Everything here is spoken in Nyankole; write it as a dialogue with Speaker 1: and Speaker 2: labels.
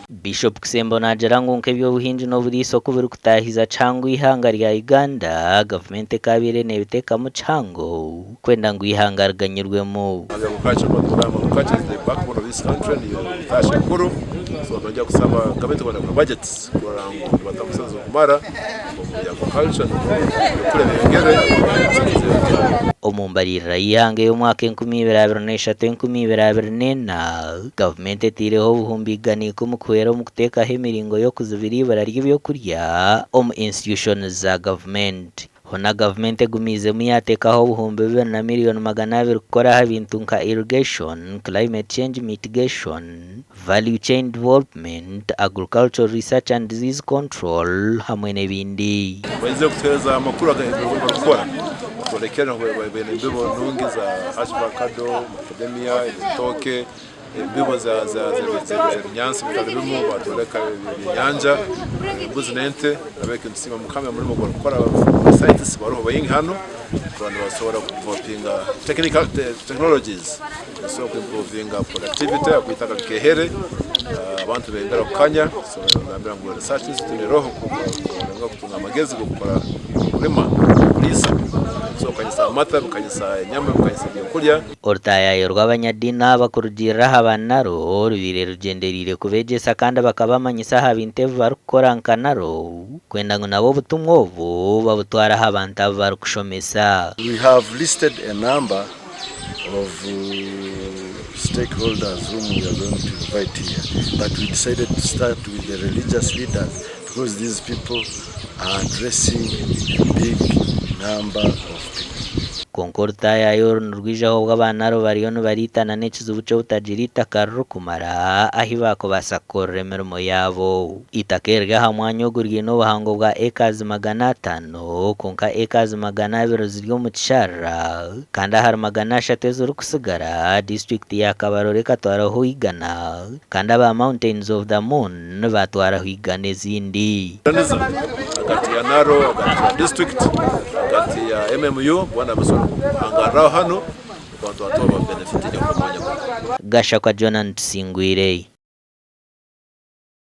Speaker 1: Bishop Kisembo naagira ngu nk'eby'obuhingi n'oburiisa oku birikutaahiza kihango eihanga rya Uganda, gavumenti ekaabaire neebiteekamu kihango kwenda ngu eihanga riganyirwemu. Omu mbaririra y'eihanga ey'omwaka 2023, 2024, gavumenti eteireho obuhumbi 110 kuhwera omu kuteekaho emiringo y'okuzibira eibura ry'ebyokurya omu institutions za gavumenti. Hoona gavumenti egumiizemu yaateekaho 2200 000 kukora aha bintu nka irrigation, climate change mitigation, Value Chain Development, Agricultural Research and Disease Control hamwe n'ebindi.
Speaker 2: Baizire kutuheereza amakuru agu barikukora kutworekyera ngu baine embibo nungi za avakado, macadamia, ebitooke, embibo z'ebinyaatsi bitari bimwe, batworeka ebyenyanja, embuzi n'ente. Nahabwekyo nitusiima Mukama omurimo ogu barikukora. Ba scientists bariho baingi hanu kuba nibasobora ku developinga technologies. Nikisobora ku improvinga productivity ahakuba eitaka rikehere, abantu nibeyongera kukanya, so nibagambira ngu research institute eroho kurenga kutunga amagezi g'okukora okulima n'okuriisa, so bikanyisa amata, bikanyisa enyama, bikanyisa ebyokurya.
Speaker 1: Orutaayaayo rw'abanyadiini aba kurugiirira aha ba NARO rubaire rugyendereire kubeegyesa kandi bakabamanyisa aha bintu ebi barikukora nka NARO kwenda ngu nabo obutumwa obu babutware aha bantu abu barikushomesa.
Speaker 3: We have listed a number of stakeholders whom we are going to invite here but we decided to start with the religious leaders because these people are addressing a big number of people.
Speaker 1: Kwonka orutaayaayo oru nirwijaho obu aba NARO bariyo nibariitana n'ekizibu ky'obutagira eitaka ririkumara ahi baakubaasa kukorera emirimo yaabo. Eitaka eriri aha mwanya ogu riine obuhango bwa ekazi 500 kwonka ekazi 200 ziri omu kisharara kandi ahari 300 ezirikutsigara, disiturikiti ya Kabarole ekatwaraho igana kandi aba Mountains of the Moon baatwaraho igana ezindi.
Speaker 2: Ahagati ya NARO, ahagati ya disiturikiti, ahagati ya MMU boona basobora kuhangariraho hanu abantu bato babenefitinge kuruga omu mwanya gunu.
Speaker 1: Gashakwa Jonah Tusingwire.